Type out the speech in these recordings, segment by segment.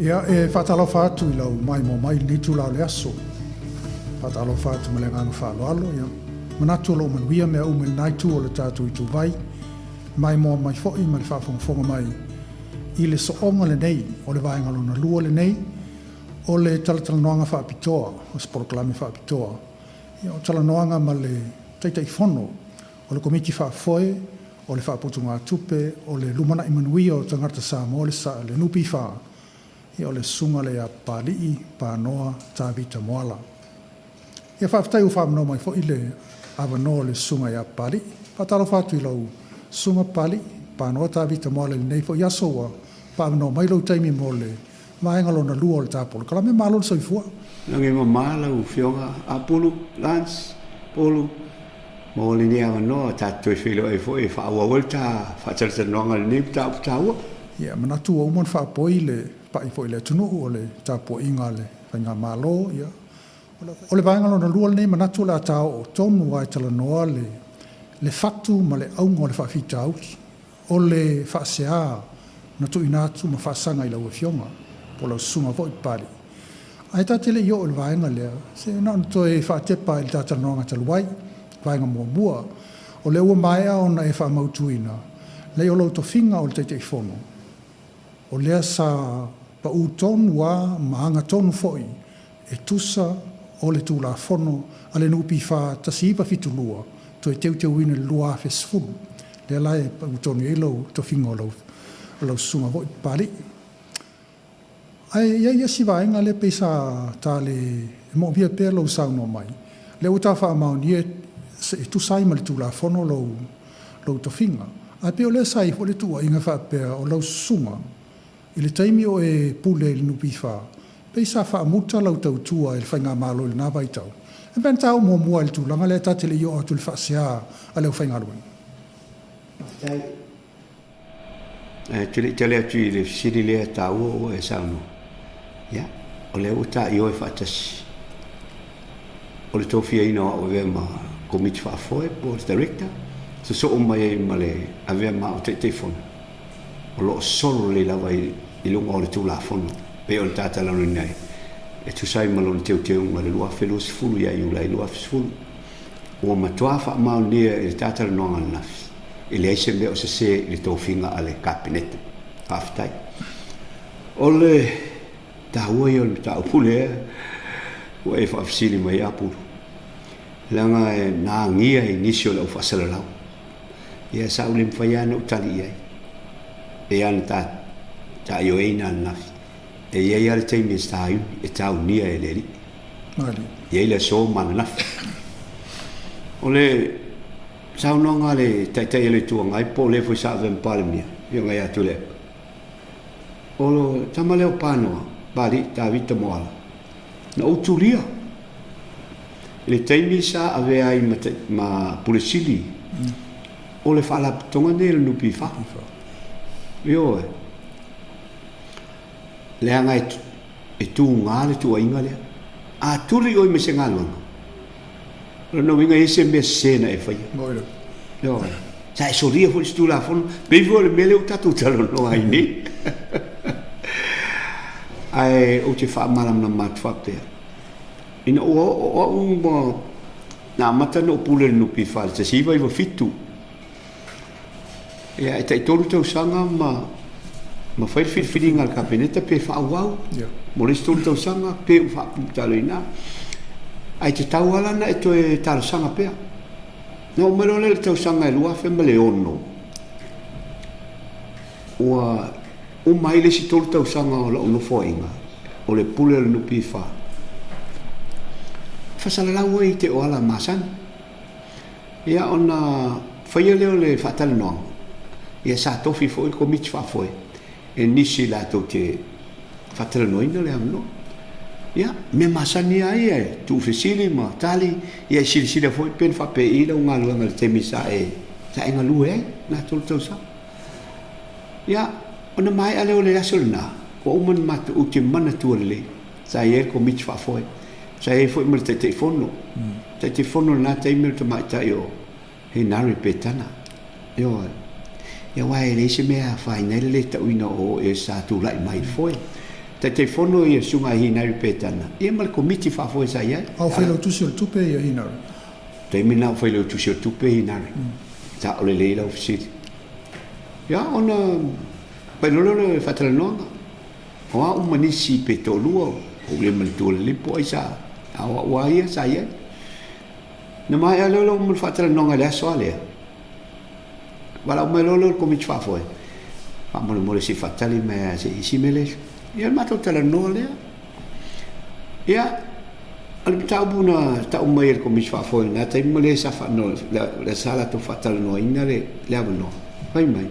Ia, e faatalofa atu i lau maimoa mai i lenei itula o le aso. Faatalofa atu ma le agaga faaaloalo. Ia, manatu o lo o manuia mea uma i lena itu o le tatou ituvai. Maimoa mai foi ma le faafogafoga mai i le sooga lenei o le vaega lona lua lenei o le talatalanoaga faapitoa, o se polokalame faapitoa, ia o talanoaga ma le Taitaifono o le Komiti Faafoe o le Faaputugatupe o le Lumanai Manuia o Tagata Samoa, le NPF, ia o le Susuga lea ia Papalii Panoa Tavita Moala. Ia faafetai ua faaavanoa mai foi le avanoa o le Susuga ia Papalii. Faatalofa atu i lau Susuga Papalii Panoa Tavita Moala i lenei foi aso ua faaavanoa mai lou taimi mo le vaega lona lua o le ta polokalame. Malo le soifua. Lagi e mama lau Afioga Apulu Lance Pulu mo lenei avanoa tatou toe feiloai foi e faaauau ai le ta faatalatalanoaga i lenei mataupu taua. Ia, manatu ua uma ona faapoi le pai foi i le atunuu o le tapuaiga a le Faigamalo. Ia, o le vaega lona lua lenei, manatu o le a ta oo tonu lava e talanoa le fatu ma le auga o le faafitauli o le faasea na tuuina atu ma faasaga i lau Afioga po o lau Susuga foi Papalii. Ae ta te le i oo i le vaega lea, se na ona toe faatepa i le ta talanoaga talu ai, vaega muamua, o lea ua maea ona e faamautuina leai o lou tofiga o le Taitaifono, o lea sa pau tonu lava ma agatonu foi e tusa o le Tulafono a le NPF 1972, toe teuteuina i le 2010, lea la e pau tonu i ai lou tofiga o lau Susuga foi Papalii. Ae i ai isi vaega lea pei sa ta le moomia pea lou saunoa mai, lea ua ta faamaonia e tusa ai ma le Tulafono lou tofiga. Ae pei o lea sa i ai foi le tuuaiga faapea o lau susuga i le taimi o e pule i le NPF, pei sa faamuta lau tautua i le Faigamalo i lena vaitau. E mafai ona ta oo muamua i le tulaga lea ta te le i oo atu i le faasea a le aufaigaluega. Faafetai. Ae ou te le i tali atu i le fesili lea taua ua e saunoa, ia, o lea ua ta ioe faatasi o le tofiaina o au e avea ma Komiti Faafoe po o le Director, sosoo mai ai ma le avea ma au Taitaifono, o lo o solo lelei lava i luga o le Tulafono pei ona ta talanoaina ai e tusa ai ma lona teuteuga i le 2020 ia Iulai 2010. Ua matua faamaonia i le ta talanoaga ananafi, e leai se mea o sese i le tofiga a le Kapeneta. Faafetai. O le taua ia o le mataupu lea ua e faafesili mai ai Apulu, leaga e na agia i nisi o le au faasalalau. Ia sa ou le mafai lava ona ou tali i ai. E pei lava ona ta taioeina ananafi, e i ai lava le taimi e taunia e le Alii. E i ai le aso ma ananafi. O le saunoaga a le Taitai o le Itu Agai po o le foi sa avea ma Palemia, Afioga ia Tuilaepa, o le tama lea o Panoa, Papalii Tavita Moala, na ou tulia i le taimi sa avea ai ma Pule Sili o le Faalapotopotoga lenei o le NPF. Ioe. Leaga e tuga le tuuaiga lea. A tuli oe ma se galuega, o lona uiga e i ai se mea sese na e faia. Ioe. Sa e solia foi se Tulafono, pei foi o le mea lea ua tatou talanoa ai nei. Ae ou te faamalamalama atu faapea, ina ua oo au ma na amata ona ou pule i le NPF i le 1997, Ia, e tai-tolu tausaga ma fai le filifiliga a le Kapeneta pe faaauau mo le isi tolu tausaga pe ua faaputala i ina. Ae tatau lava la ona e toe talosaga pea. Na oo mai loa lea i le tausaga e 2006, ua uma ai le isi tolu tausaga o lau nofoaiga o le pule o le NPF. Faasalalau ai te o ala masani. Ia ona faia lea o le faatalanoaga, ia sa tofi foi le Komiti Faafoe e nisi latou te faatalanoaina le avanoa. Ia, mea masani lava ia e tuufesili ma tali, ia e silasila foi pe na faapei lau galuega i le taimi sa e galue ai, na tolu tausaga. Ia, ona maea lea o le aso lena, ua uma ona matou, ou te manatua lelei, sa i ai le Komiti Faafoe, Sa i ai foi ma le Taitaifono. Taitaifono i lena taimi o le tamaitai o Henare Petana. Ioe. Ia aua e leai se mea e afaina ai le le tauina o oe sa tulai mai i le foe. Taitaifono ia Susuga ia Hinari Petana, ia ma le Komiti Faafoe sa i ai. A o Failautusi o le Tupe ia Hinari? Taimi lena o Failautusi o le Tupe Hinari. Sao lelei lau fesili. Ia, ona fai loa lea o le faatalanoaga. O a uma nisi pe toalua, ou le manatua lelei po o ai sa, a o au lava ia sa i ai. Na maea loa lea o le faatalanoaga i le aso lava lea, valaau mai loa lea o le Komiti Faafoe, faamolemole se i faatali mai lava se i isi mea lea. Ia o le matou talanoa lea. Ia, o le mataupu na tau mai e le Komiti Faafoe i lena taimi ma le sa faanoa, le sa latou faatalanoaina le avanoa, fai mai,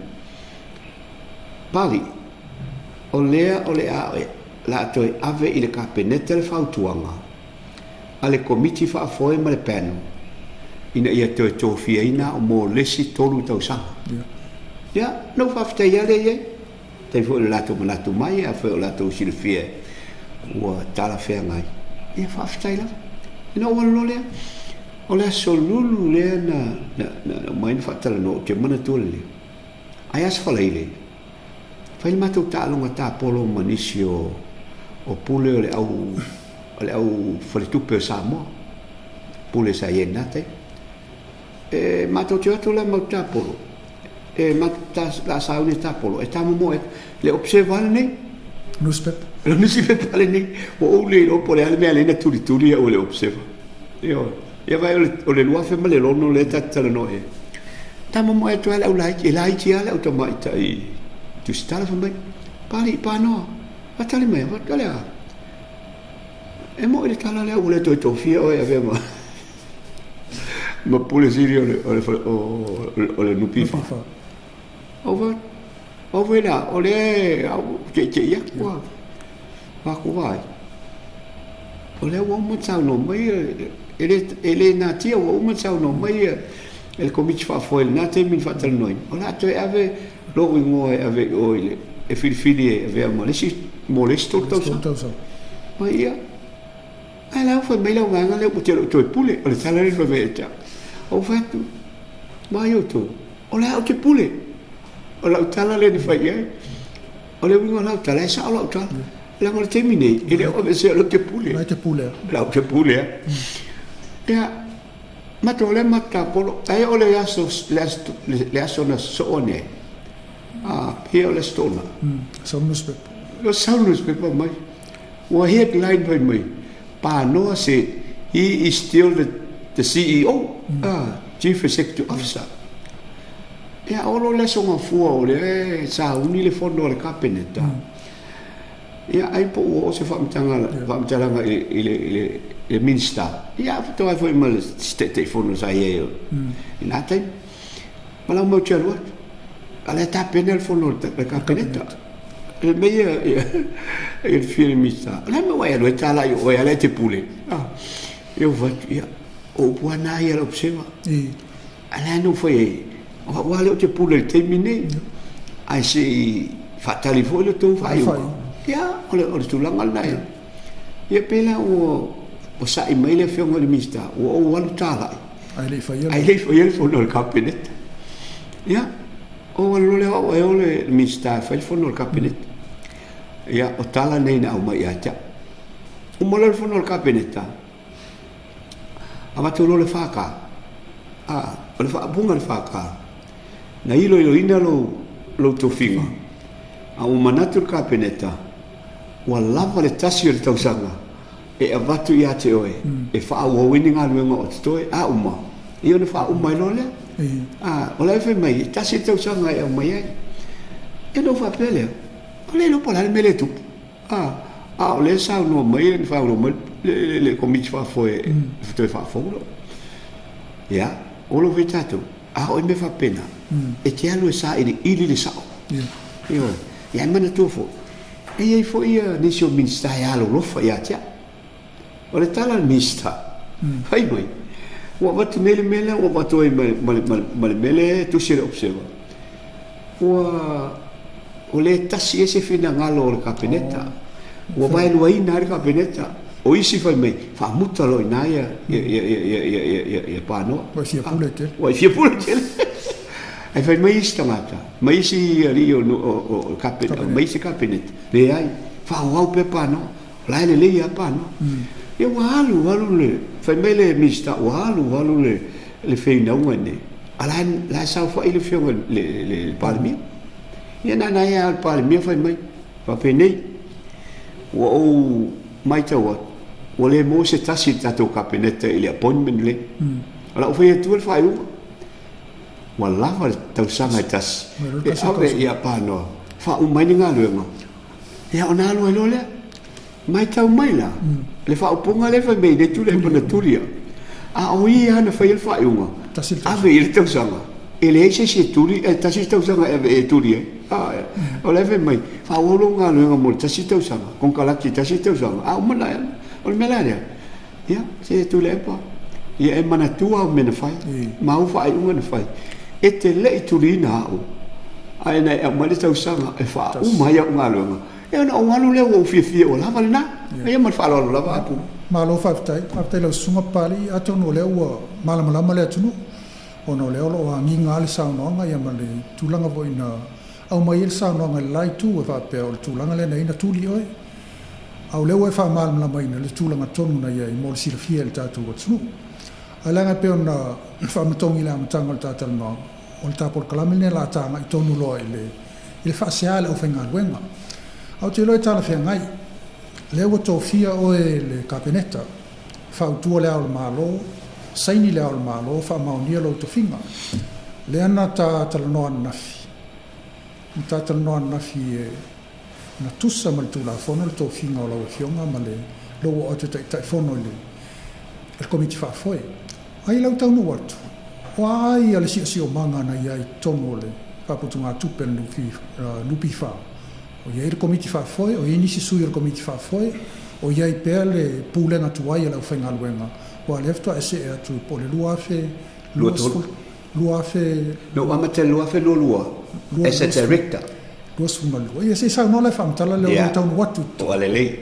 Pali, o lea o le a le a toe ave i le Kapeneta le fautuaga a le Komiti Faafoe ma le Panel ina ia toe tofiaina au mo le isi 3 tausaga. Ia, na ou faafetai lava lea i ai. Faafetai foi i le latou manatu mai, afai o latou silafia ua talafeagai, ia faafetai lava. Ona ou alu loa lea, o le aso Lulu lea na aumai na faatalanoa, ou te manatua lelei. Ae Aso Faraile, fai le matou taaloga tapolo ma nisi o pule o le au o le au faletupe o Samoa, pule sa i ai i lena taimi. E matou te o atu la ma tapolo, e matou la sauni e tapolo, e tamomoe atu, le Observer lava lenei. Newspaper. Le newspaper lenei. Ua ou le iloa po o le a le mea lea na tulituli au e le Observer. Ioe. Ia vaai o le 2006 lea ta te talanoa i ai. Tamomoe atu lava le au laiti, e laiti lava le au tamaitai tusitala fai mai, Pali, Panoa, faatali mai, o le a? E moi le tala lea ua le toe tofia oe e avea ma ma Pule Sili o le o le o le NPF. Ou fai atu, la, o lea ou teitei atu lava. Fai atu ai, o lea ua uma ona saunoa mai, e le natia ua uma ona saunoa mai e le Komiti Faafoe i lena taimi na faatalanoaina, o le a toe ave lou igoa e ave i o e filifili e avea ma le isi, mo le isi 3 tausaga. Mai ia, ae la ua fai mai lau vaega lea ua te le o toe pule, o le tala lea na fai mai ia te au. Ou fai atu, mai outou, o le a ou te pule. O lau tala lea na fai i ai. O le uiga o lau tala, e sao lau tala. Leaga o le taimi nei, e le o aveesea lou te pule. Lau te pule. Lau te pule. Ia, matou lea matou tapolo. Ai o le aso, le aso na sosoo ane ai. A, pia o le aso Toonai. Sau newspaper. O sau newspaper mai. Ua headline fai mai, Panoa said he is still the CEO, Chief Executive Officer. Ia, o lo le aso gafua o lea e sauni le fono a le Kapeneta. Ia, ai po ua oo se faamatalaga i le Minisita. Ia, faatoa ai foi ma le Taitaifono sa i ai i lena taimi. Ma lau mau te alu atu. A lea tapena le fono a le Kapeneta. E mei ia le fia le Minisita. O le a le mea ua e alu ai tala i oe a lea e te pule. Ia ou fai atu, ia, o upu lava na ia a le Observer. A lea na ou fai ai, o au lava lea ou te pule i le taimi lenei, ae se i faatali foi le tou faaiuga. Ia, o le tulaga lena. Ia pei la ua sa'i mai le Afioga i le Minisita, ua ou alu talai, ae le i faia le fono a le Kapeneta. Ia, ou alu loa lea o au ae o le Minisita e fai le fono a le Kapeneta. Ia, o tala nei na aumai ia te au. Uma loa le fono a le Kapeneta, Avatu loa le FK. A, o le faaupuga o le FK, na iloiloina lou, lou tofiga, a ua manatu le Kapeneta, ua lava le tasi o le tausaga e avatu ia te oe e faaauau ai ni galuega o totoe, a uma, ia ona faauma ai loa lea. A, o la e fai mai, e tasi le tausaga e aumai ai. Ia ona ou faapea lea, o le iloa po o le a le mea lea e tupu. A, a o lea e saunoa mai e faaauau mai le Komiti Faafoe e toe faafou lou. Ia, o lo fai tatou, a oo i mea faapena, e te alu e sailiili le sao. Ioe. Ia, e manatua foi, e i ai foi nisi o Minisita e alolofa ia te au. O le tala a le Minisita, fai mai, ua avatu nei le mea lea ua avatu ai ma le mea lea e tusi e le Observer, ua le tasi ai se finagalo o le Kapeneta, ua vaeluaina ai le Kapeneta. O isi fai mai, faamuta loa i ina ia Panoa. Ua e fia pule tele. Ua e fia pule tele. Ae fai mai isi tagata, mai isi alii o le Kapeneta, mai isi Kapeneta, leai. Faaauau pea panoa. O la e lelei lava panoa. Ia ua alu alu le, fai mai le Minisita ua alu alu le le finauga nei, a la e, la e saofai le afioga i le, le, le Palemia. Ia na ona ia le Palemia fai mai, faapenei, ua ou matau atu, ua le maua se tasi i le tatou Kapeneta i le appointment lea. O lau fai atua le faaiuga. Ua lava le tausaga e tasi e ave ia Panoa faauma ai le galuega, ia ona alu ai loa lea. Matau mai la, le faaupuga lea fai mai i le tuli ai mana tuli au. A o ia na faia le faaiuga, ave i le tausaga, e leai se isi e tuli, e tasi le tausaga e ave e tuli ai. O la e fai mai, faaauau lou galuega mo le tasi tausaga, konekarate tasi tausaga, a uma ona o le mea la lea, ia, se Tuilaepa, ia e manatua au mea na fai, ma au faaiuga na fai. E te le i tuliina au, ae na e aumai le tausaga e faauma ai au galuega. Ia ona ou alu lea ua ou fiafia ua lava lena. Ia ma le faaaloalo lava Apu. Malo faafetai. Faafetai i lau Susuga Papalii, atonu o lea ua malamalama le atunuu, ona o lea o lo o agiga lava le saunoaga ia ma le tulaga foi na aumai ai le saunoaga i le la itu e faapea o le tulaga lea na i ai na tuli oe. A o lea ua e faamalamalamaina le tulaga tonu na i ai mo le silafia e le tatou atunuu. Ae leaga e pei ona faamatogi i le amataga o le ta talanoaga, o le ta polokalame lenei o le a tagai tonu loa i le i le faasea a le aufaigaluega. Ae ou te iloa e talafeagai, lea ua tofia oe e le Kapeneta, fautua Le Ao o le Malo, saini Le Ao o le Malo, faamaonia lou tofiga. Lea na ta talanoa ananafi, na ta talanoa ananafi e na tusa ma le Tulafono le tofiga o lau Afioga ma le lou oo atu e Taitaifono i le Komiti Faafoe. Ai lau taunuu atu, o a ai le siosiomaga na i ai i totonu o le faaputugatupe a le NPF? O i ai le Komiti Faafoe, o i ai nisi sui o le Komiti Faafoe, o i ai pea le pulega tuai a le aufaigaluega, aua o lea faatoa e see atu po o le 2020, 2000. Na ou amata i le 2022 as a Director. 22. Ia se i saunoa la e faamatala lea o lou taunuu atu i totonu. Ua lelei.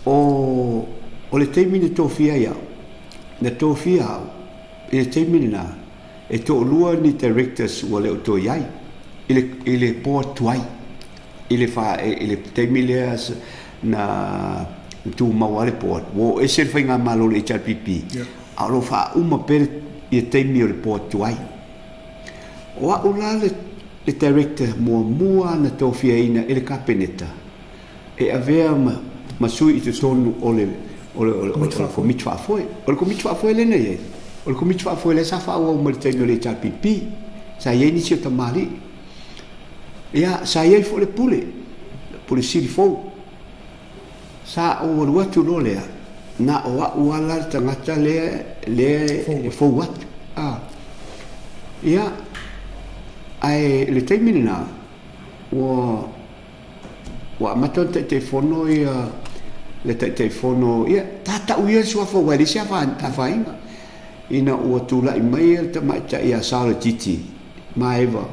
O, o le taimi na tofia ai au, na tofia au i le taimi lena, e toalua ni directors ua le o toe i ai i le, i le board tuai, i le, fa, i le taimi lea na tumau lava le board, ua oo ese le faigamalo i le HRPP, yeah. A o lo o faauma pea ia taimi o le board tuai. O au la le, le director muamua na tofiaina e le Kapeneta, e avea ma, ma sui i totonu o le, o le, o le, o le Komiti Faafoe. O le Komiti Faafoe lea na i ai, o le Komiti Faafoe lea sa faaauau mai le taimi o le HRPP, sa i ai nisi o tamalii. Ia, sa i ai foi le Pule, le Pule Sili fou. Sa ou alu atu loa lea, na o au lava la le tagata lea, lea e fou atu. Ah. Ia, ae i le taimi lena, ua Ua amata ona Taitaifono ia le Taitaifono, ia tatau ia le suafa aua e leai se afaina ina ua tulai mai le tamaitai ia Saoletiti Maeva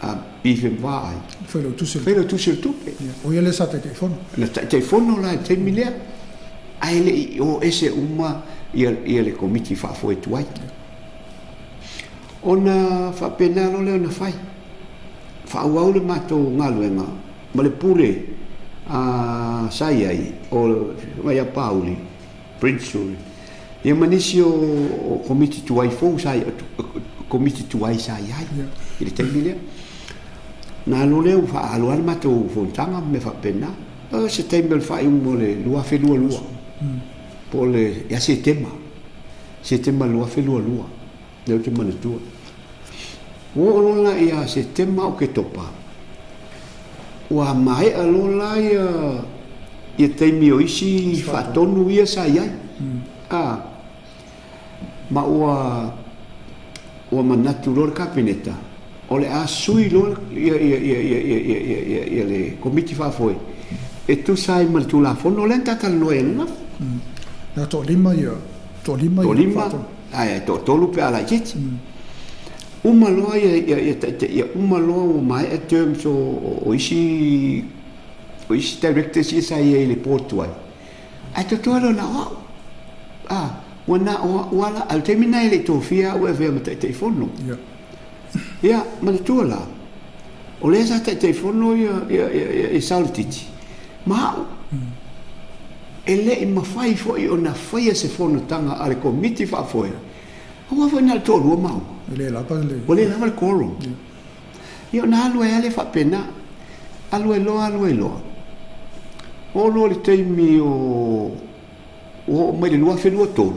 a Beef and Vaai. Failautusi o le Tupe. O ia lea sa Taitaifono. Na Taitaifono la i le taimi lea, ae le i o ese uma ia le Komiti Faafoe tuai. Ona faapena loa lea ona fai. Faaauau le matou galuega ma le pule a sa i ai o le Afioga ia Pauli Prince ia ma nisi o Komiti tuai fou sa Komiti tuai sa i ai i le taimi lea. Na alu lea ua faaalu lava le matou fonotaga ma mea faapena. O se taimi o le faaiuga o le 2022 po o le ia Setema, Setema 2022. Lea ou te manatua. Ua oo loa la ia Setema Oketopa, ua maea loa la ia ia taimi o isi faatonu ia sa i ai. A, ma ua ua manatu loa le Kapeneta, o le a sui loa ia ia ia ia ia ia ia ia ia le Komiti Faafoe e tusa ai ma le Tulafono lea na ta talanoa ai ananafi. Na toalima ia, toalima ia Toalima, ae toatolu pe a laitiiti. Uma loa ia, ia, ia taitai, ia uma loa ua maea terms o, o, o isi o isi directors ia sa i ai i le board tuai. Ae totoe loa na o au. Ah, ua na o au ala, a o le taimi lena e le i tofia au e avea ma Taitaifono. Ia, manatua la, O lea sa Taitaifono ia Saoletiti ma a'u, e le'i mafai fo'i ona faia se fonotaga a le Komiti Faafoe, auā foi na o le toalua maua. E le lava le. Ua le lava le quorum. Ia ona alu ai lava lea faapena, alu ai loa alu ai loa, oo loa i le taimi o ua oo mai i le 2023,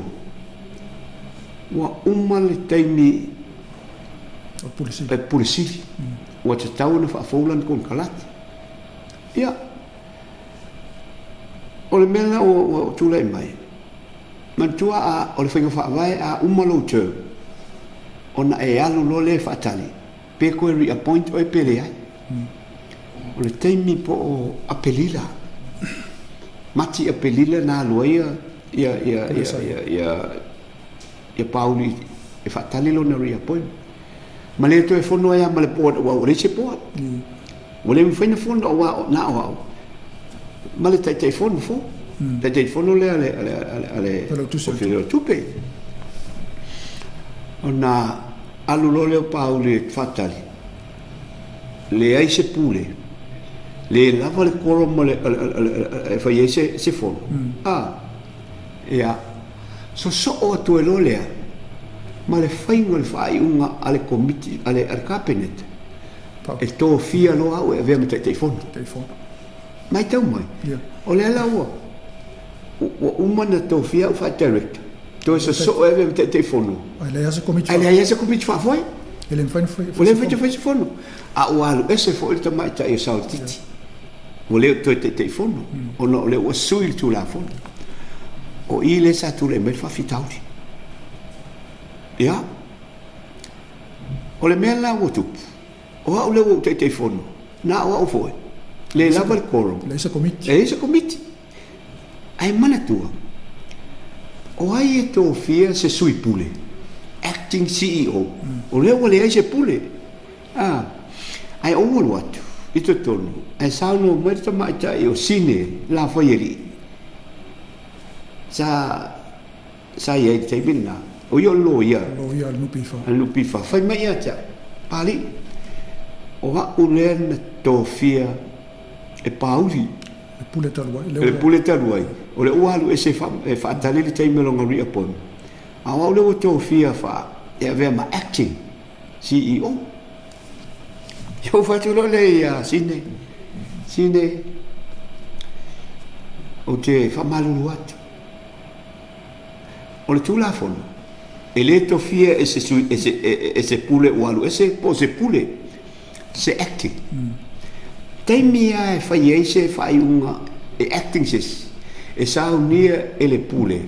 ua uma le taimi o le Pule Sili. Le Pule Sili. Ua tatau ona faafou lana konekarate. Ia, o le mea la ua tulai mai, manatua a, o le faiga faavae a uma lou term, ona e alu loa lea e faatali, pe toe reappoint oe pe leai. O le taimi po o Apelila, Mati Apelila na alu ai ia Pauli e faatali lona reappointment. Ma le toe fono ai lava ma le board aua ua leai se board. Ua le mafai ona fono aua na o au ma le Taitaifono fou. Taitaifono lea a le Failautusi o Tupe. Ona alu loa lea o Pauli e faatali, leai se pule, le lava le quorum e fai ai se fono. Ia, sosoo atu ai loa lea ma le faiga o le faaiuga a le komiti a le Kapeneta e tofia loa au e avea ma Taitaifono. Taitaifono. Matau mai, o lea la ua uma ona tofia au faa-director, toe sosoo e avea ma Taitaifono. Ae leai lava se komiti. Ae leai lava se komiti faafoe. E le mafai ona fai. Ua le mafai ona fai se fono. A ua alu ese foi le tamaitai o Saoletiti. Ua le o toe Taitaifono, ona o lea ua sui le Tulafono. O i lea sa tulai mai le faafitauli. Ia, o le mea la ua tupu, o au lea ua ou Taitaifono, na o au foi, le lava le quorum. Leai se komiti. Leai se komiti. Ae manatua, o ai e tofia se sui pule, acting CEO, o lea ua leai se pule. Ae ou alu atu i totonu, ae saunoa mai le tamaitai o Sine Lafaialii, sa i ai i le taimi lena, o ia o le loia. Loia a le NPF. A le NPF, fai mai ia te au, Papalii, o au lea na tofia e Pauli. Le pule talu ai. Le pule talu ai, o lea ua alu ese e faatali le taimi o lona reappointment. A o au lea ua tofia e avea ma acting CEO. Ia ou fai atu loa lea ia Sine, Sine, ou te faamalulu atu. O le Tulafono, e le tofia e se, sui, e se, e se pule ua alu ese po o se pule, se acting. Taimi lava e fai ai se faaiuga e acting se isi, e saunia e le pule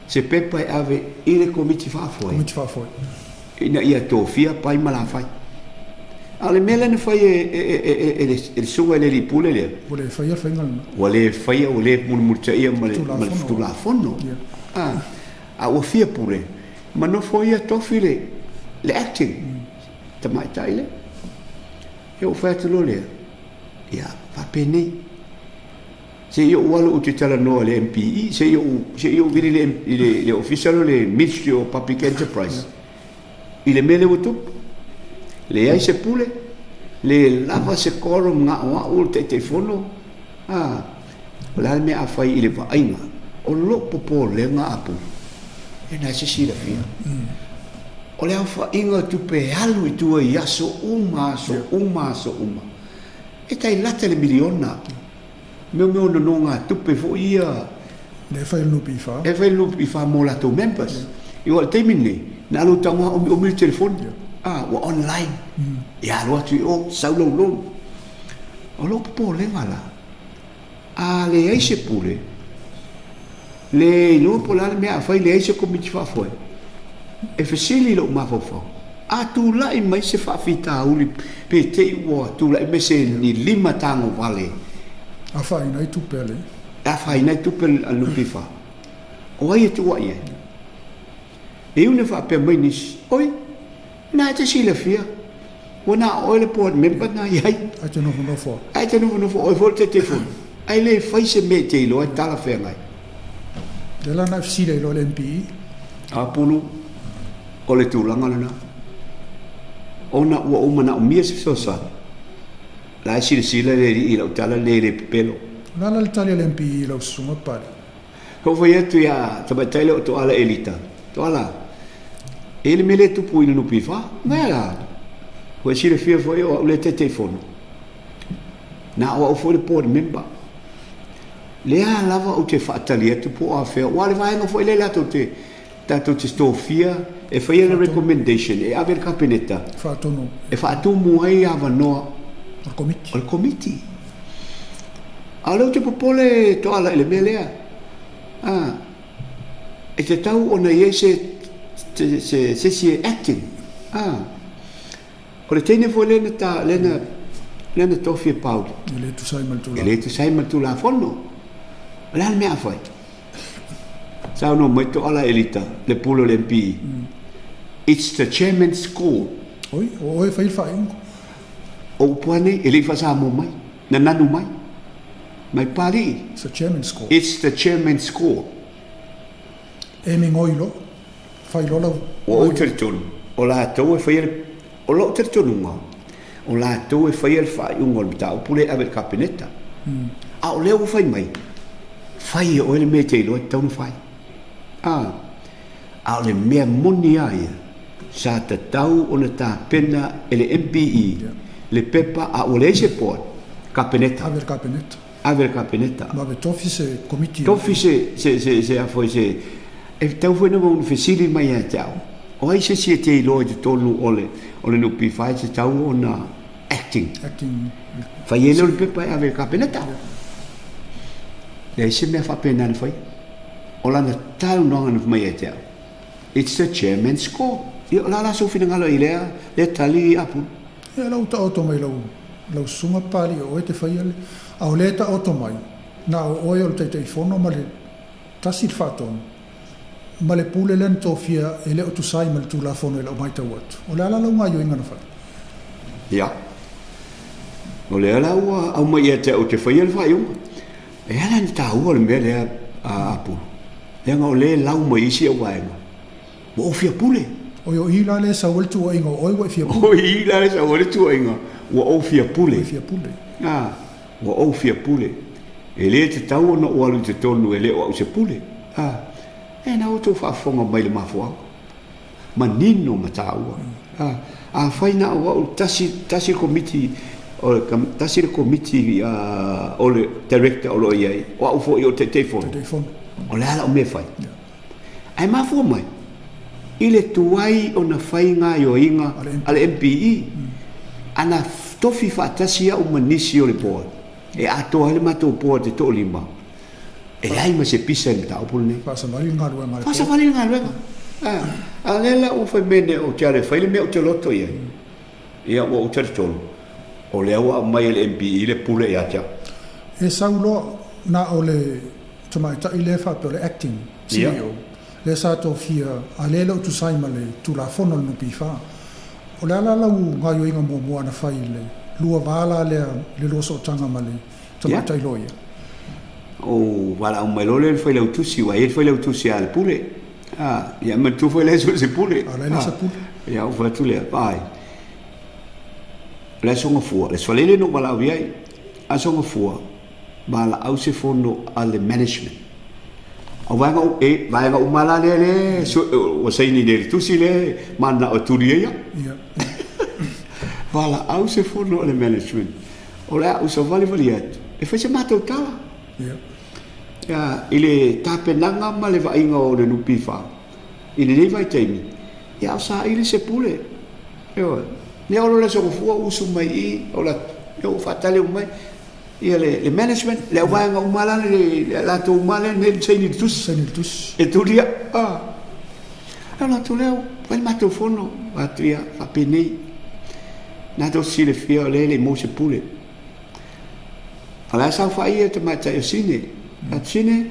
se pepa e ave i le komiti faafoe. Komiti faafoe. Ina ia tofia pai ma lafai. A o le mea lea na fai e le susuga i le alii pule lea. Ua le faia le faiga lena. Ua le faia, ua le mulimulitaia ma le Tulafono. A ua fia pule, ma nofo ia tofi le acting, tamaitai lea. Ia ou fai atu loa lea, ia, faapenei. Se i ou alu ou te talanoa i le MPE, se i ou vili i le ofisa lea o le Ministry of Public Enterprise, i le mea lea ua tupu. Leai se pule, le lava se quorum na o au o le Taitaifono. O le a le mea a fai i le vaaiga, o lou popolega a pule, e na se silafia. O le aofaiga o tupe e alu i tua i aso uma, aso uma, aso uma. E tai lata le miliona. Mea o nonogatupe foi ia. Le fai le NPF. E fai le NPF mo latou members. I o le taimi lenei, na alu tago omiomi le telefoni. Ua online. Ia alu atu i o, sau lau loan. O lou popolega la, a leai se pule, le iloa po o le a le mea a fai, leai se komiti faafoe, e fesili i lou mafaufau, a tulai mai se faafitauli pe te i ua tulai mai se ni lima tagovale. Afaina ai tupe a le. Afaina ai tupe a le NPF. O ai e tuuai ai? E iu ina faapea mai nisi, oi, na e te silafia, ua na o oe le board member na i ai. Ae te nofonofo. Ae te nofonofo oe foi le Taitaifono. Ae le fai se mea e te iloa e talafeagai. Lea la na e fesili ai loa le MPE. Apulu, o le tulaga lena. Ona ua ou manaomia se fesoasoani. La e silasila le alii i lau tala lenei e le pepelo. O le a la le tali a le MPE i lau susuga Pale? Ka ou fai atu ia tamaitai lea o Toala Elita, Toala, e i ai le mea lea e tupu i le NPF. Mea la, ua e silafia foi o au lea e Taitaifono. Na o au foi le board member. Lea lava ou te faatali atu po o afea, aua o le vaega foi lea latou te tatou te tofia e faia le recommendation e ave i le Kapeneta e faatumu ai avanoa o le Komiti. A o lea ou te popole Toala i le mea lea. A, e tatau ona i ai se se se isi e acting. A, o le teine foi lea na ta, lea na lea na tofi e Pauli. E le tusa ai ma le Tulafono. E le tusa ai ma le Tulafono. O le a le mea a fai? Saunoa mai Toala Elita, le pule o le MPE. It's the chairman's call. Oi, o oe e fai le faaiuga. O upu lava nei, e le i faa-Samoa mai, na nanu mai. Mai Papalii. It's the chairman's call. It's the chairman's call. E migoi loa, fai loa lau. Ua ou talitonu, o latou e faia le, o lou talitonuga, o latou e faia le faaiuga o le mataupu lea e ave i le Kapeneta. A o lea ua fai mai, fai e oe le mea e te iloa e tatau ona fai. A, a o le mea moni lava ia, sa tatau ona tapena e le MPE le pepa a ua leai se board, Kapeneta. Ave i le Kapeneta. Ave i le Kapeneta. Ma ave tofi se komiti. Tofi se, se, se, se a foi se, e tatau foi ona fesili mai ia te au, o ai se isi e te iloa i totonu o le, o le NPF e tatau ona acting. Acting. Fai ai lea o le pepa e ave i le Kapeneta. Leai se mea faapena na faia. O lana talanoaga na fai mai ia te au, It's the chairman's call. Ia, o le a la sou finagalo i lea, lea tali, Apulu? Ia, la ua taoto mai lau, lau susuga Papalii o oe te faia le, a o lea e taoto mai, na o oe o le Taitaifono ma le tasi le faatonu, ma le pule lea na tofia e le o tusa ai ma le Tulafono i lau matau atu. O le a la lau gaioiga na fai? Ia. O lea la ua aumai ia te au ou te faia le faaiuga. E ala ona taua le mea lea a Apulu, leaga o lea e lau mai isi au vaega, ua ou fia pule. Oi, o i la lea e sau ai le tuuaiga o oe ua e fia pule. O i la lea e sau ai le tuuaiga ua ou fia pule. Ua e fia pule. A, ua ou fia pule. E le tatau ona ou alu i totonu e le o au se pule. A, e na outou faafofoga mai i le mafuaaga. Manino ma taua. A, afai na o au tasi, tasi le komiti, o le, tasi le komiti o le director o lo o i ai, o au foi o le Taitaifono. Taitaifono. O le a lau mea e fai? Ae mafua mai, i le tuai ona fai gaioiga a le MPE, ana tofi faatasi au ma nisi o le board, e atoa ai le matou board e toalima, E leai ma se pisa i le mataupu lenei. Faasavali le galuega a le board. Faasavali le galuega. A, a lea la ua fai mai nei ou te alu e fai le mea ou te loto i ai. Ia ua ou talitonu, o lea ua aumai e le MPE le pule ia te au. E sau loa na o le tamaitai lea faapea o le acting CEO, lea sa tofia, a lea e le o tusa ai ma le Tulafono a le NPF. O le a la lau gaoioiga muamua na fai i le lua va la lea i le lua sootaga ma le tamaitai loia? Ou valaau mai loa lea i le failautusi, ua i ai le failautusi a le pule. A, ia manatua foi la e so o se pule. A, la e le se pule. Ia, ou fai atu lea, vaai, o le Aso Gafua, le Aso Faraile na ou valaau i ai, Aso Gafua, valaau se fono a le management. O vaega, e, vaega uma la lea le, ua saini nei i le tusi lea, mananao e tuli ai au. Ia. Valaau se fono a le management. O le a ou savalivali atu e fai se matou tala. Ia. Ia, i le tapenaga ma le vaaiga o le NPF i lenei vaitaimi, ia a o saili se pule. Ioe. Ia o le Aso Gafua usu mai i, o la, ia ua faatali uma mai ia le, le management, le auvaega uma la le, le latou uma lea nei saini le tusi. Saini le tusi. E tulia. Ah. O latou lea, fai le matou fono, atu ia, faapenei. Na tou silafia o lea e le i maua se pule. A o la e saofai ia tamaitai o Sine. Atu Sine,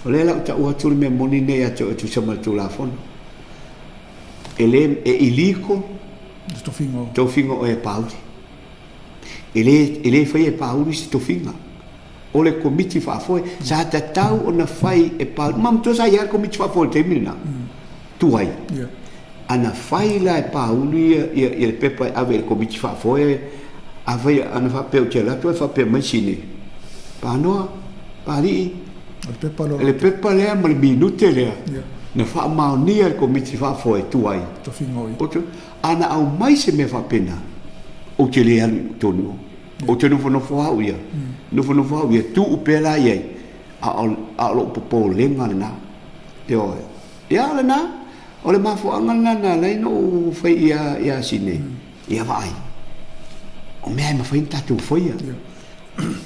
o lea la ou tau atu le mea moni nei ia te oe e tusa ma le Tulafono. E le, e illegal Le tofiga o. tofiga o oe e Pāuli. E le, e le faia e Pāuli se tofiga. O le Komiti Faafoe, sa tatau ona fai e Pāuli. Ma matua sa i ai le Komiti Faafoe i le taimi lena. Tuai. Yeah. Ana fai la e Pāuli ia, ia, ia le pepa e ave i le Komiti Faafoe, Afai ana faapea ou te alu atu ae faapea mai Sine, Panoa, Paalii, O le pepa lea o le pepa lea ma le minute lea na faamaonia e le Komiti Faafoe tuai. Tofiga o ia. Ana aumai se mea faapena, ou te le alu i totonu o. Ou te nofonofo au ia, nofonofo au ia, tuu pea la i ai, a o lou popolega lena. Ioe. Ia o lena, o le mafuaaga lena na ala ai ona ou fai ia Sine, ia vaai, o mea e mafai ona tatou faia.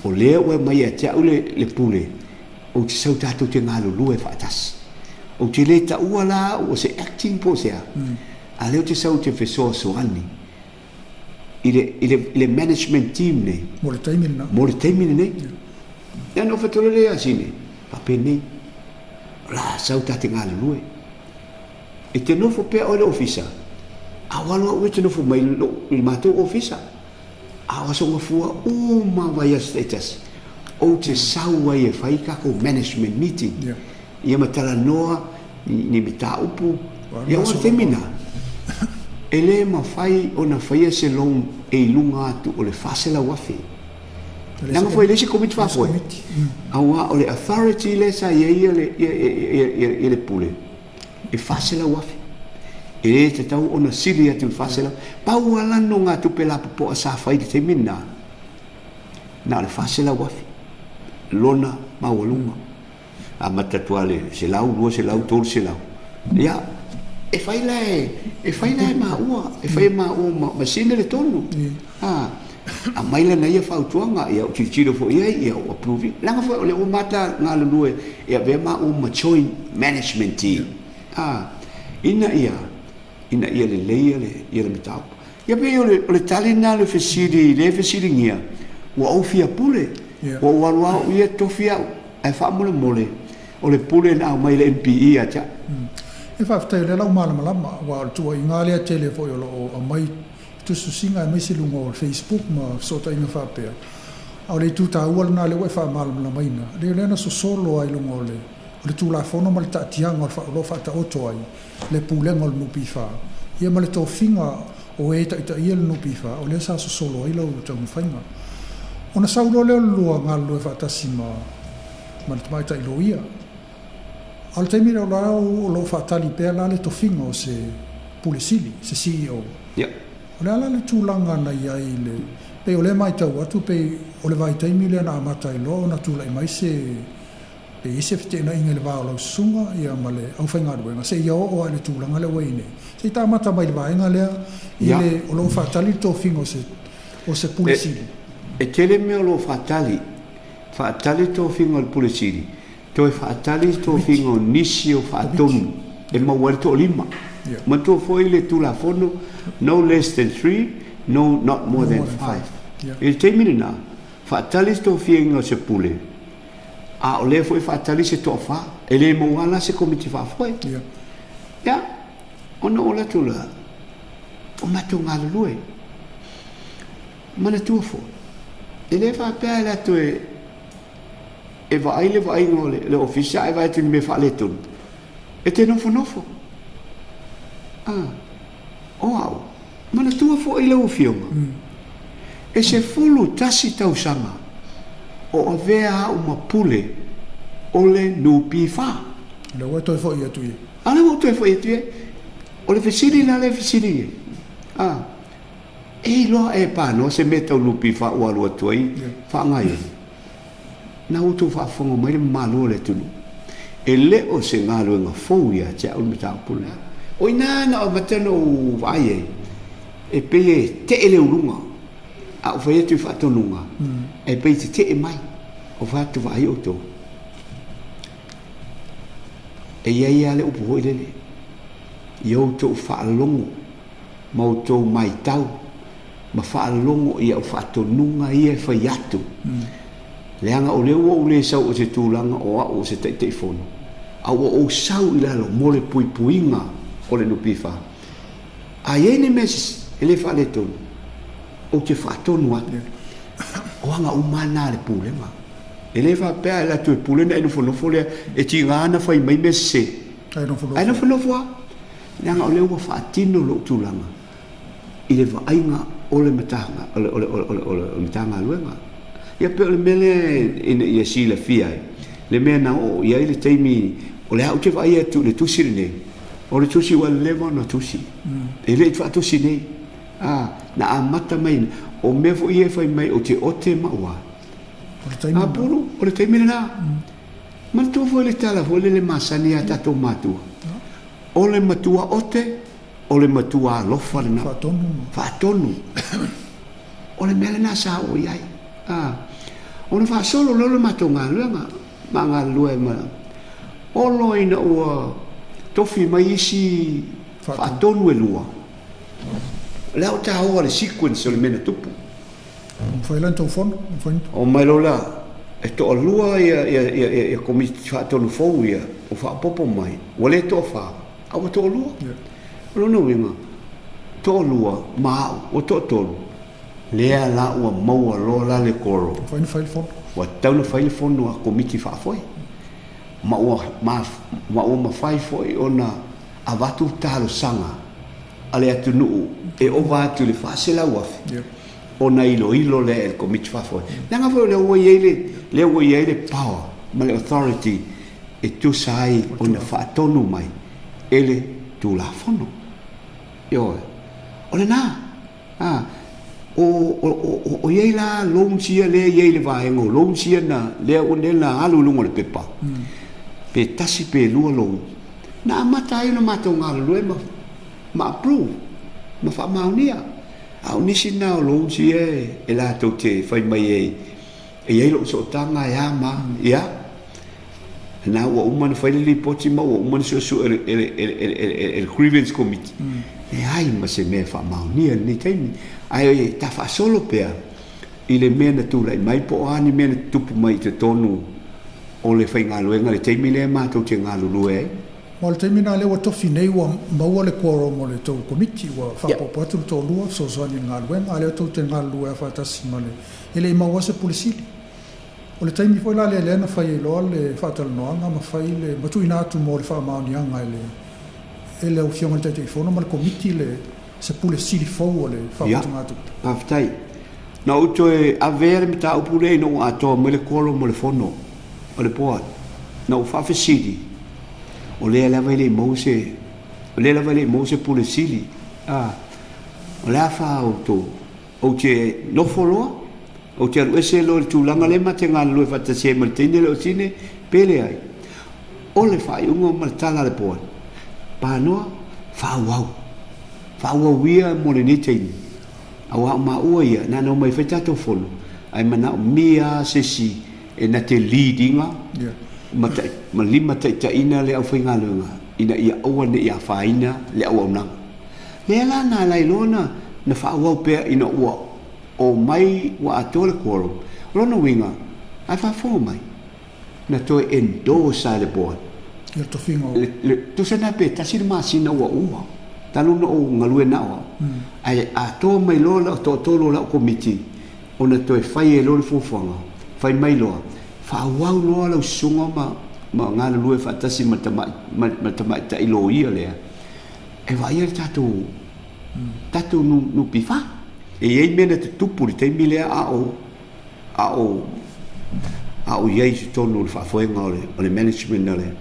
O lea ua aumai ia te au le pule, ou te sau tatou te galulue faatasi. Ou te le taua la au o se acting po o se a, a o lea ou te sau ou te fesoasoani i le management team nei. Mo le taimi lena. Mo le taimi lenei. Ia ona ou fai atu lea ia Sine, faapenei, o le a sau ta te galulue. E te nofo pea oe i le ofisa, a o alu au e te nofo mai i le matou ofisa. A o aso gafua uma vaiaso taitasi, ou te sau ai e fai tatou management meeting. Ia ma talanoa ni mataupu. Ia o le taimi lena, e le mafai ona faia se loan e i luga atu o le $400,000. Leaga foi e leai se Komiti Faafoe, aua o le authority lea sa i ai le Pule, e $400,000. E le tatau ona sili atu i le $400,000. Pau lava la nonogatupe lapopoa sa fai i le taimi lena, na o le $400,000 lona maualuga. Amata atu lava i le 100, 200, 300. Ia, e fai la e, e fai la e maua, e fai e maua ma sine le tonu. A, aumai lana ia fautuaga, ia ou tilotilo foi i ai, ia ou approve ina. Leaga foi o lea ua mata galulue e avea maua ma joint management team. A, ina ia, ina ia lelei le, ia le mataupu. Ia pei o le, o le tali lena o le fesili lea e fesiligia, ua ou fia pule, ua ou alu lava au ia tofi au, ae faamolemole, o le pule na aumai e le MPE ia te au. E faafetai o lea la ua malamalama, aua o le tuuaiga lava lea tele foi o lo o aumai i tusitusiga aemaise i luga o le Facebook ma fesootaiga faapea, a o le itu taua lena lea ua e faamalamalamaina, o lea na sosolo lava i luga o le o le Tulafono ma le taatiaga o lo o faataoto ai le Pulega o le NPF, ia ma le tofiga o e taitaia le NPF, o lea sa sosolo ai lau taumafaiga. Ona sau loa lea o le lua galulue faatasi ma ma le tamaitai loia. A o le taimi lea o la o lo o faatali pea la le tofiga o se Pule Sili, se CEO. O le a la le tulaga na i ai i le, pei o lea e matau atu pei o le vaitaimi lea na amata ai loa ona tulai mai se Pe i ai se feteenaiga i le va o lau susuga ia ma le aufaigaluega seia oo lava i le tulaga lea ua i ai nei. Se i tamata mai i le vaega lea i le o lo o faatali le tofiga o se o se Pule Sili. E tele mea o lo o faatali, faatali le tofiga o le Pule Sili, toe faatali le tofiga o nisi o faatonu e maua ai le toalima. Manatua foi le Tulafono no less than three, no not more than five. I le taimi lena, faatali le tofiga o se Pule, A o lea foi e faatali se toafa, e le maua la se komiti faafoe. Ia, ona ou alu atu la, o matou galulue. Manatua foi, e le faapea e alu atu e, e vaai le vaaiga o le, le ofisa ae vaai atu i le mea faaletonu. E te nofonofo. Ah, o au, Manatua foi lau Afioga, e 11 tausaga o avea au ma pule o le NPF. O lea ua e toe foi atu i ai. A o lea ua ou toe foi atu i ai. O le fesili la lea e fesili ai, a, e iloa ea e Panoa se mea tau NPF ua alu atu ai faagaoioi? Na outou faafofoga mai le mamalu o le atunuu, e le o se galuega fou ia te au le mataupu lenei. O i ina na amata ona ou vaai ai, e pei e tee le uluga, a ou fai atu i faatonuga, e pei e tetee mai. Ou fai atu, vaai outou, e i ai lava le upu foi lele, ia outou faalogo ma outou matau ma faalogo i au faatonuga ia e fai atu, leaga o lea ua ou le sau o se tulaga o au o se Taitaifono, a ua ou sau i lalo mo le puipuiga o le NPF. A i ai ni mea e le faaletonu, ou te faatonu atu. O aga uma lava na a le Pulega. E le faapea a alu atu e pule ona e nofonofo lea, e tiga ona fai mai mea sese. Ae nofonofo lava, leaga o lea ua faatino lou tulaga. i le vaaiga o le Matagaluega. O le, o le, o le, o le Matagaluega. Ia pei o le mea lea ina ia silafia ai le mea na oo i ai le taimi o lea ou te vaai atu i le tusi lenei, o le tusi ua leva ona tusi. E le i faatusi nei. A, na amata mai, o mea foi ia e fai mai ou te ote ma ua. O le taimi. Apulu, o le taimi lena. Manatua foi le tala foi lele masani a tatou matua. O le matua ote, o le matua alofa lena. Faatonu. Faatonu. O le mea lena sa oo i ai. A, ona faasolo lea o le matou galuega, ma galulue ma Olo ina ua tofi mai isi faatonu e lua. O le a ou taoa le sequence o le mea na tupu. Mafai la ona tou fono. Omai loa la, e toalua ia, ia, ia, ia, ia komiti faatonu fou ia ua faaopoopo mai, ua le toafa, a ua toalua. O lona uiga, toalua ma au, ua toatolu, lea la ua maua loa la le quorum. Mafai ona fai le fono. Ua tatau ona fai le fono a komiti faafoe. Ma ua, ma, ma ua mafai foi ona avatu talosaga a le atunuu e ova atu i le 400,000 ona iloilo lea e le Komiti Faafoe. Leaga foi o lea ua i ai le, lea ua i ai le power ma le authority e tusa ai ona faatonu mai e le Tulafono. Ioe. O lena. A, o, o, o, o i ai la loans ia lea e i ai i le vaega o loans ia na, lea, lea na alu i luga o le pepa, pe tasi pe lua loan, na amata ai ona matou galulue ma, ma approve, ma faamaonia. A o nisi na o loans ia e latou te fai mai ai, E i ai lou sootaga e a ma a, ia, lena ua uma ona fai le lipoti ma ua uma ona suesue e le, e le, e le, e le, e le Grievance Committee. Leai ma se mea e faamaonia i lenei taimi. Ae ta faasolo pea i le mea na tulai mai po o a ni mea na tutupu mai i totonu o le faigaluega i le taimi lea matou te galulue ai. Ma o le taimi lena lea ua tofi nei ua maua le quorum o le tou Komiti, ua faaopoopo atu le toalua fesoasoani i le galuega, a lea tou te galulue lava faatasi ma le E le i maua se Pule Sili. O le taimi foi la lea lea na fai ai loa le faatalanoaga ma fai le ma tuuina atu mo le faamaoniaga e le e lau Afioga i le Taitaifono ma le Komiti le se Pule Sili fou o le Ia, Faaputugatupe. faafetai. Na ou toe avea le mataupu lea ina ua atoa mai le quorum o le Fono o le Board. Na ou faafesili, o lea lava e le i maua se, o lea lava e le i maua se Pule Sili. A, o le a fa outou? Ou te nofo loa, ou te alu ese loa i le tulaga lea ma te galulue faatasi ai ma le teine lea o Sine, pe leai. O le faaiuga ma le tala a le board, Panoa, faaauau. Faaauau ia mo lenei taimi. Aua o maua ia, na ona omai e fai tatou fono, ae manaomia lava se isi e na te lead ina ma, ma limataitaiina le aufaigaluega ina ia aua ne i afaina le auaunaga. Lea la na ala ai loa na, na faaauau pea ina ua omai ua atoa le quorum. O lona uiga, a e faafofoga mai, na toe endorse lava e le board. Ia le tofiga o. Le, le, tusa na pe tasi le masina ua uma, talu ona ou galue na o au. Ae atoa mai loa lau toatolu o lau komiti, ona toe fai ai loa le fuafuaga, fai mai loa, faaauau loa lau susuga ma, ma galulue faatasi ma le tamai, ma, ma le tamaitai loia lea, E vaaia le tatou, tatou NPF. E i ai mea na tutupu i le taimi lea a o, a o, a o i ai i totonu o le faafoega o le, o le management a le,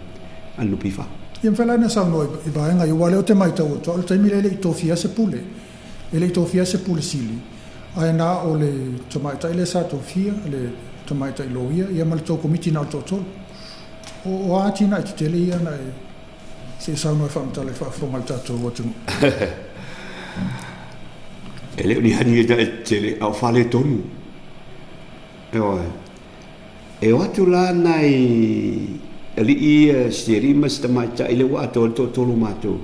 a le NPF. Ia mafai la ona saunoa i vaega ia, aua o lea ou te matau atu, o le taimi lea e le i tofia se Pule, e le i tofia se Pule Sili, ae na o le tamaitai lea sa tofia, le tamaitai loia, ia ma le tou Komiti na o le toatolu. O, o a atinae tetele ia na e Se i saunoa e faamatala i faafofoga a le tatou atunuu. E le o ni atinae tetele, a o faaletonu. Ioe. E o atu la nai alii ia, si alii ma si tamaitai lea ua atoa ai le toatolu o matou,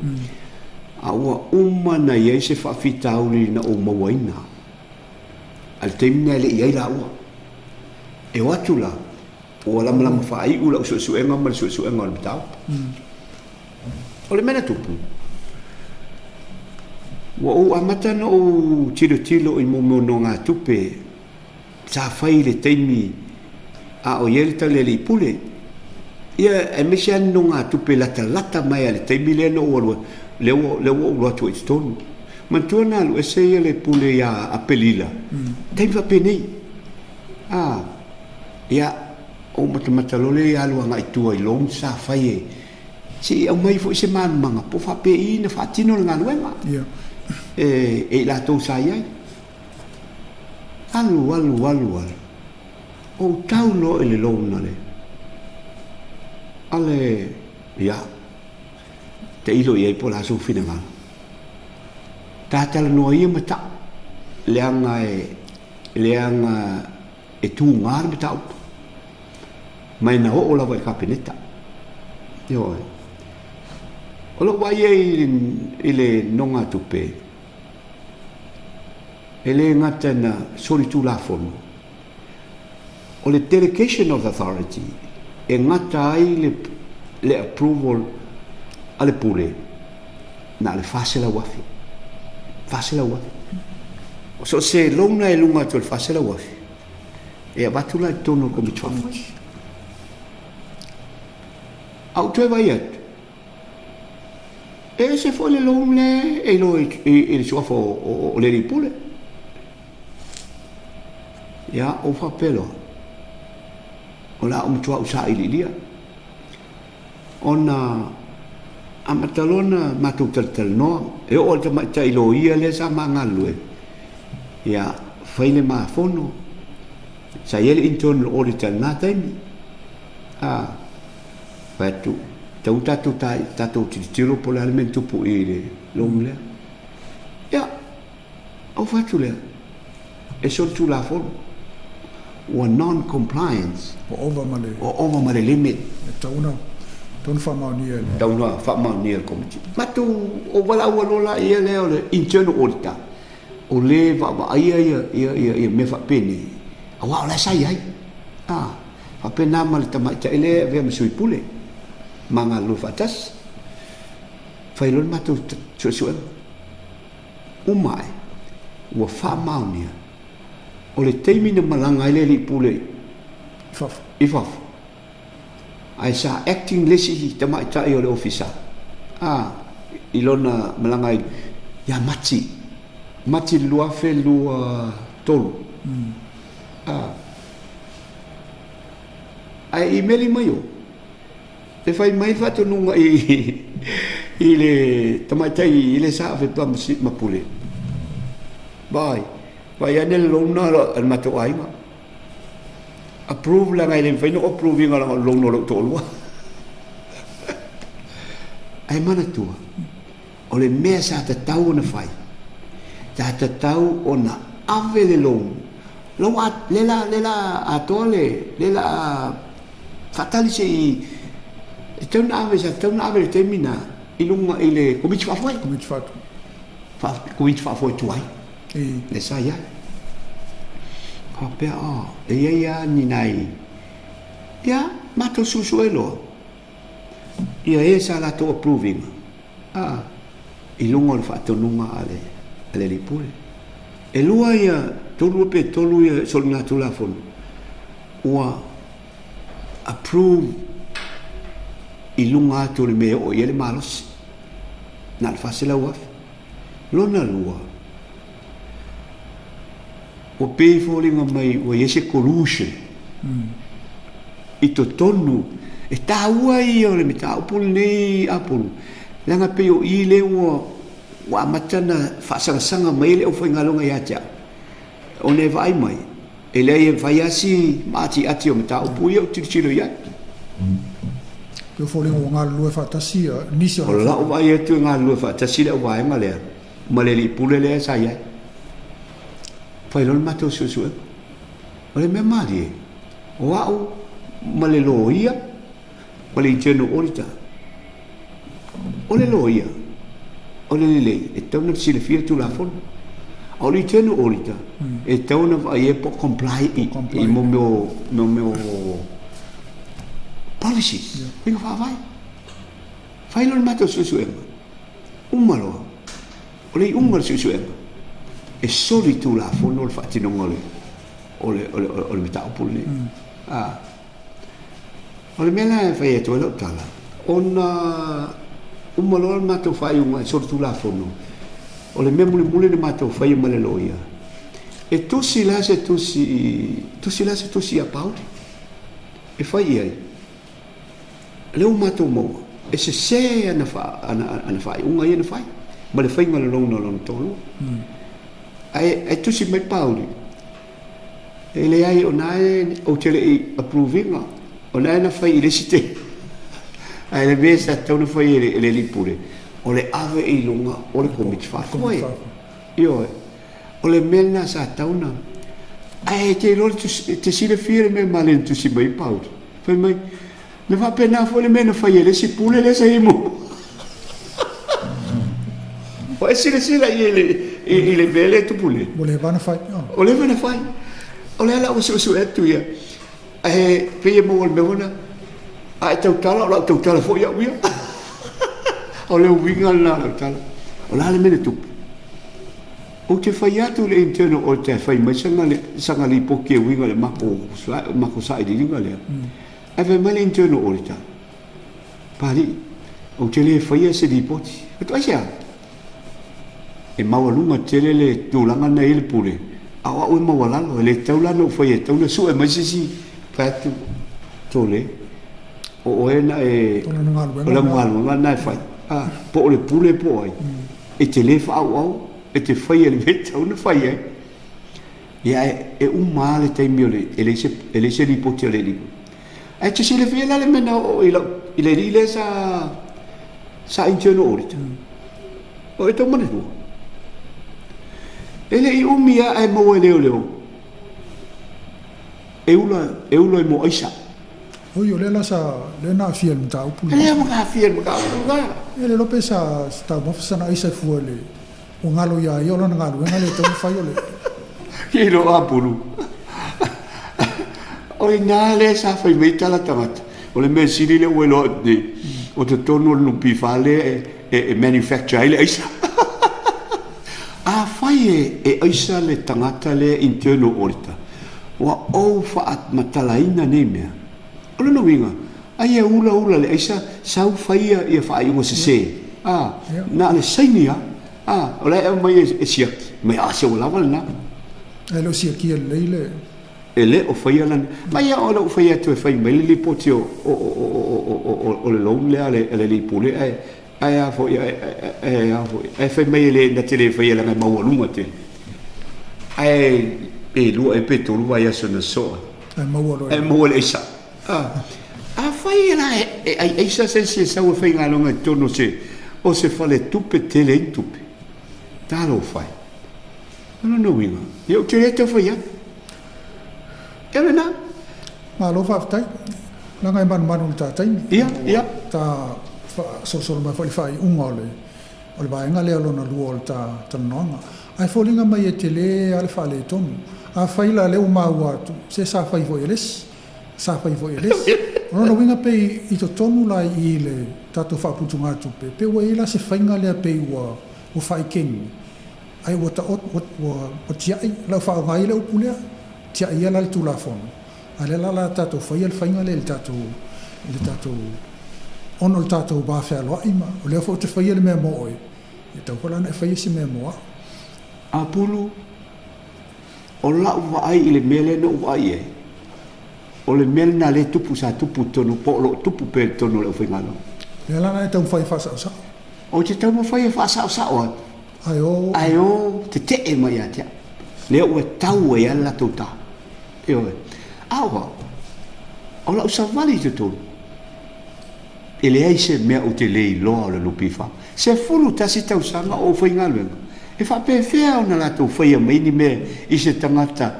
a ua uma ona i ai se faafitauli na ou mauaina. A le taimi lena e le i ai laua. E o atu la, Ua lamalama faaiu lau suesuega ma le suesuega o le mataupu. O le mea na tupu, ua ou amata ona ou tilotilo i mea o nogatupe sa fai i le taimi a o i ai le Taulealii Pule. Ia, aemaise lava ni nogatupe latalata mai lava i le taimi lea na ou alu ai, lea ua, lea ua ou alu atu ai i totonu. Manatua na alu ese ia le pule ia Apelila, taimi faapenei. A, ia, ou matamata loa lea ia alu agai i tua i loan sa fai e, se i aumai foi se malamaga po o faapei na faatino le galuega e, e i latou sa i ai. Alu, alu, alu, alu, ou tau loa i le loan a le, a le, ia, tailo i ai po o le a sou finagalo. Ta talanoa ia ma ta'u, leaga e, leaga e tuga le mataupu, ma e na oo lava i le Kapeneta. Ioe. O lou vaai ai i le nogatupe, e le gata ina solitulafono, o le delegation of authority e gata ai le, le approval a le pule na o le $400,000. $400,000. So o se loan e luga atu o le $400,000, e avatu la i totonu o le Komiti Faafoe. A ou toe vaai atu, e ese foi le loan lea e iloa i le suafa o le alii pule. Ia, ou faapea loa, o le a ou matua ou sailiilia. Ona amata loa ona matou talatalanoa, e oo i le tamaitai loia lea sa ma galulue, ia, fai le ma fono, sa i ai le internal auditor i lena taimi. A, fai atu, tatau tatou, tatou tilotilo po o le a le mea na tupu i le loan lea. Ia, Ou fai atu lea, e solitulafono, ua non-compliance. Ua ova ma le. Ua ova ma le limit. E tatau ona, tatau ona faamaonia e le. Tatau ona faamaonia e le Komiti. Matou, ou valaau loa la ia lea o le internal auditor, o le vaavaaia ia, ia, ia, ia mea faapenei, aua o la e sa i ai. A, faapena ma le tamaitai lea e avea ma sui pule, ma galulue faatasi. Fai loa le matou suesuega. Uma ae, ua faamaonia, o le taimi na malaga ai le alii pule i fafo, ae sa acting le isi tamaitai o le ofisa, a, i lona malaga ai ia Mati, Mati 2023, a, ae imeli mai o. E fai mai le faatonuga i, i le tamaitai i le sa ave pa ma pule. Vai, vai ane le loan a le matou aiga. Approve leaga e le mafai ona approve ina leaga o le loan o lou toalua. Ae manatua, o le mea sa tatau ona fai, sa tatau ona ave le loan. Lau a, le la, le la atoa le, le la Faatali se i e tatau ona ave, sa tatau ona ave i le taimi na i luga i le Komiti Faafoe. Komiti Faafoe. Komiti Faafoe tuai. Le sa i ai. Faapea, oh, e i ai lava ni nai, ia, matou suesue loa, ia e sa latou approve ina, a, i luga o le faatonuga a le, a le alii pule. E lua ia, tolu pe tolu ia soligatulafono, ua approve i luga atu o le mea e oo i ai le malosi, na o le $400,000. Lona lua, ua pei e foliga mai ua i ai se collusion i totonu. E taua ia o le mataupu lenei Apulu, leaga pei o i lea ua ua amata ona faasagasaga mai ai le aufaigaluega ia te au, ona e vaai mai, E leai e mafai lava si maatiati o mataupu ia ou tilotilo i ai. Pei o foliga ua galulue faatasi nisi o. O lau vaai atu e galulue faatasi le auvaega lea ma le alii pule lea sa i ai. Fai loa le matou suesuega. O le mea malie, o au ma le loia ma le internal auditor. O le loia, o le lelei, e tatau ona silafia le Tulafono. A o le internal auditor, e tatau ona vaai ai po o comply i mo mea o policies, faiga faavae. Fai loa le matou suesuega, uma loa, o le iuga o le suesuega, e soli Tulafono le faatinoga o le mataupu lenei. O le mea la e fai atu ai lau tala, ona uma loa le matou faaiuga e solitulafono, O le mea mulimuli na matou faia ma le loia, e tusi la se tusi i, tusi la se tusi ia Pauli, e fai i ai, lea ua matou maua, e sese ana, ana, ana faaiuga ia na fai, ma le faiga o le loan o lona toalua. Ae, ae tusi mai Pauli, e leai o na e, ou te le i approve ina, o na e na fai i le isi taimi. Ae le mea sa tatau ona fai e le, e le alii pule, o le ave i luga o le Komiti Faafoe. Ioe. O le mea lena sa tatau ona... Ae e te iloa e te silafia le mea male na tusi mai ai Pauli. Fai mai, na faapena foi le mea na fai e le isi pule lea sa i ai muamua. Ua e silasila i ai i le mea lea e tupu nei? Ua leva ona fai. Ua leva ona fai. O lea la ua suesue atu ia. Ae pei e maua i le mea foi lea, a e tautala, o le a ou tautala foi au ia. O le uiga lena o lau tala. O le a le mea na tupu? Ou te fai atu i le internal auditor e fai mai sana lipoti e uiga i le matou sailiiliga lea. Ae fai mai le internal auditor, Papalii, ou te le faia se lipoti. Fai atu, aisea? E maualuga tele le tulaga lena e i ai le pule, a o au e maualalo, e le tatau la ona ou faia, e tatau ona sue mai se isi. Fai atu, Tole, o oe na e, o lau galuega lena e fai, a, po o le pule po o ai, e te le faaauau, e te faia i le mea e tatau ona fai ai. Ia, e uma lava le taimi o le, e leai se, e leai se lipoti a le alii. Ae te silafia la le mea na oo i lau, i le alii lea sa, sa internal auditor. O e tau manatua. E le i umi lava ae maua e leoleo. E ula, e ula i mo aisa. Oi, o lea la sa, lea na aafia i le mataupu lea. Lea na aafia i le mataupu lena. E le iloa pe sa taumafa sana aisa e fua i le, ua galo ia ia o lana galuega lea e tatau ona fai o le. Ke iloa a Pulu. O i ina lea sa fai mai tala tagata, o le mea sili lea ua iloa atu nei, o totonu o le NPF lea e manufacture ai le aisa. Afai e aisa le tagata lea internal auditor, ua ou faamatalaina nei mea, o lona uiga, ai e ulaula le aisa, sau fai ia faaiuga sese, a, na o le saini lava, a, o la e aumai e siaki, mai a se ua lava lena. Ae le o siakia lelei le... E le o faia lana... Mai a o lou fai atu e fai mai le lipoti o, o, o, o, o le loan lea a le, a le alii pule, ae, ae a foi, ae, ae a foi, ae fai mai e le, na te le faia leaga e maualuga tele. Ae pe lua ea pe tolu vaiaso na soa. Ae maua loa. Ae maua le aisa. Ah, afai la e, e ai aisa se isi e sau e faigaluega i totonu o se, o se faletupe tele ai ni tupe. Talofa e. O lona uiga, ia ou te le tau fai atu. Ia lena. Malo faafetai. Leaga e manumanu i le ta taimi. Ia, ia. Ta faasolosolo mai foi i le faaiuga o le o le vaega lea lona lua o le ta talanoaga. Ae foliga mai e tele lava le faaletonu. Afai la lea ua maua atu, se sa fai foi e le isi, sa fai foi e le isi. O lona uiga pei i totonu la i i le tatou faaputugatupe, pe ua i ai la se faiga lea pei ua ua faaikeni Ae ua taoto, ua, ua tiai, o lau faaaoga ai le upu lea, tiai ia la le Tulafono, a o lea la o le a tatou faia le faiga lea i le tatou, i le tatou, ona o le tatou va fealoai ma o lea foi ou te faia le mea mo oe, e tatau foi la ona e faia se mea mo au. Apulu, O lau vaai i le mea lea na ou vaai i ai, o le mea lena lea e tupu, sa tupu i totonu, po o lo o tupu pea i totonu o le aufaigaluega. Lea la na e taumafai e faasaosao. Ou te taumafai e faasaosao atu. Ae o. Ae o tetee mai ia te au. Lea ua tau ai lava le latou ta. Ioe. A o au, o lau savali i totonu, e leai se mea ou te le iloa o le NPF. 11 tausaga o ou faigaluega, e faapefea ona latou faia mai ni mea i se tagata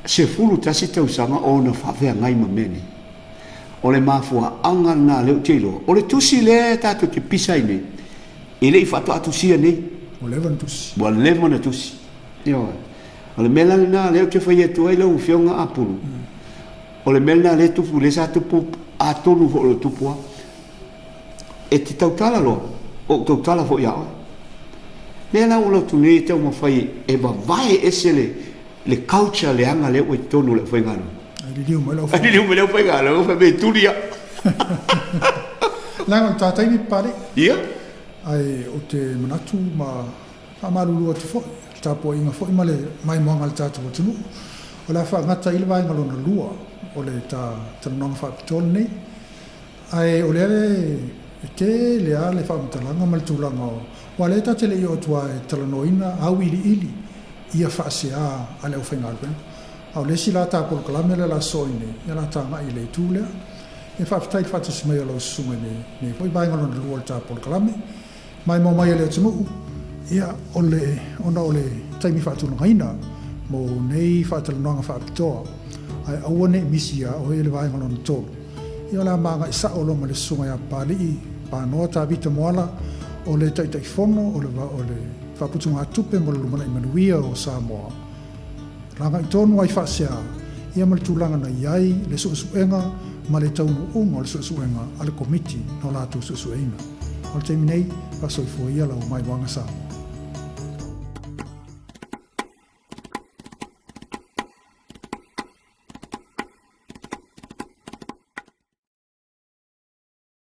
11 tausaga o ona faafeagai ma mea nei? O le mafuaaga lena lea ou te iloa. O le tusi lea tatou te pisa ai nei, E le i faatoa tusia nei. Ua leva ona tusi. Ua leva ona tusi. Ioe. O le mea la lena lea ou te fai atu ai lau Afioga Apulu, o le mea lena lea e tupu, lea sa tupu atonu foi o lo o tupu lava. E te tautala loa, ou tautala foi ia oe. Lea la ua alu atu nei e taumafai e vavae ese le, le culture leaga lea ua i totonu o le aufaigaluega. Ai liliu mai le aufaigaluega. Ai liliu mai le aufaigaluega, fai mai e tuli au. Leaga o le ta taimi Papalii. Ia. Ae ou te manatu ma Faamalulu atu foi, o le tapuaiga foi ma le maimoaga a le tatou atunuu. O le a faagata ai le vaega lona lua o le ta talanoaga faapitoa lenei. Ae o lea e tele lava le faamatalaga ma le tulaga o, aua o lea ta te le i oo atu lava e talanoaina auiliili ia faasea a le aufaigaluega. A o le isi la ta polokalame lea o le a sosoo ai nei, ia o le a tagai i le itu lea. Ia faafetai i le faatasi mai o lau susuga i lenei foi vaega lona lua o le ta polokalame. Maimoa mai e le atunuu, ia, o le, ona o le taimi faatulagaina mo nei faatalanoaga faapitoa, ae aua ne i misi ia oe le vaega lona tolu. Ia o le a ma agai sao loa ma le susuga ia Papalii Panoa Tavita Moala, o le Taitaifono o le, o le Faaputugatupe mo le Lumanai Manuia o Samoa. Lagai tonu ai faasea ia ma le tulaga na i ai le suesuega ma le taunuuga o le suesuega a le Komiti na o latou suesueina. O le taimi nei, faasoifua ia lau maimoaga Samoa.